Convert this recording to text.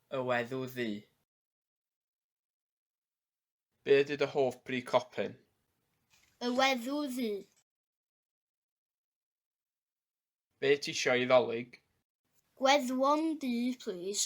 Y weddw ddu. Be ydy dy hoff bri copyn? Y weddw ddu. Be ti isio i ddolig? Gweddwon du, plîs.